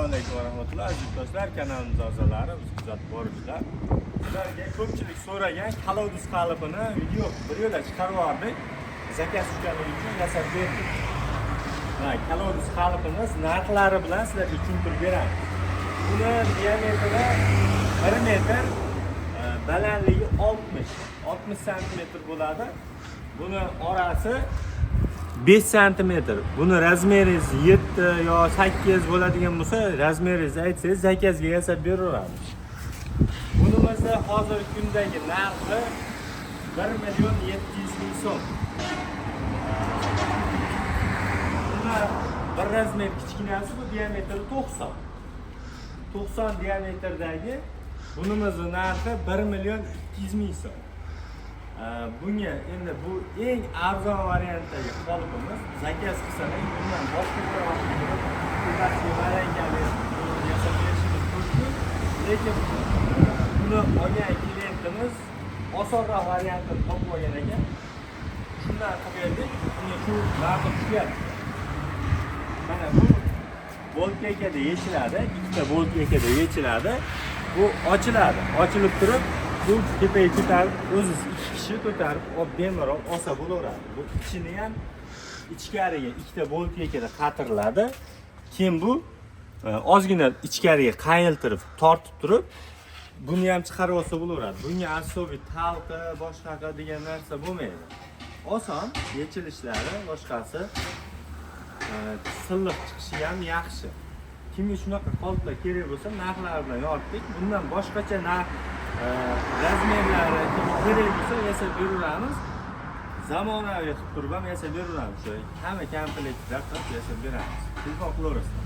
Assalomu alaykum va rahmatulloh, aziz do'stlar, kanalimiz a'zolari, biz kuzatib boruvchilar. Sizlarga ko'pchilik so'ragan колодец qalipini video bir yo'la chiqarib yubordik. Заказ tushganligi uchun yasab berdik. Mana колодец qalipimiz narxlari bilan sizlarga tushuntirib beramiz. Buni diametri 1 metr, balandligi 60 santimetr bo'ladi. Buni orasi 5 santimetr. Buni размер ingiz 7 yo 8 bo'ladigan bo'lsa, размер ingizni aytsangiz, заказ ga yasab beraveramiz. Bunimizni hozirgi kundagi narxi 1 million 700 ming so'm. Buni bir размер kichkinasi, bu diametri 90. 90 diametrdagi bunimizni narxi 1 million 200 ming so'm. Bunga endi bu eng arzon variantdagi qolipimiz. Заказ qilsalar, bundan boshqacharoq qilib, tepasiga marankali yasab berishimiz mumkin. Lekin buni olgan klientimiz osonroq variantini topib olgan ekan. Shundan qilib berdik. Unga shu narxi tushyapti. Mana bu болт гайка da yechiladi, ikkita болт гайка da yechiladi. Bu ochiladi. Ochilib turib, bu tepaga ko'tarib, o'ziz ikki kishi ko'tarib, olib bemalol olsa bo'laveradi. Bu ichini ham ichkariga ikkita болт гайка da qatiriladi. Keyin bu ozgina ichkariga qayiltirib, tortib turib, buni ham chiqarib olsa bo'laveradi. Bunga особый talqi, boshqaqa degan narsa bo'lmaydi. Oson yechilishlari, boshqasi silliq chiqishi ham yaxshi. Kimga shunaqa qoliplar kerak bo'lsa, narxlari bilan yoritdik. Bundan boshqacha narx, размер lari kimga kerak bo'lsa, yasab beraveramiz. Zamonaviy qilib turib ham yasab beraveramiz. Shu hamma komplektlar qilib yasab beramiz. Telefon qilaverasizlar.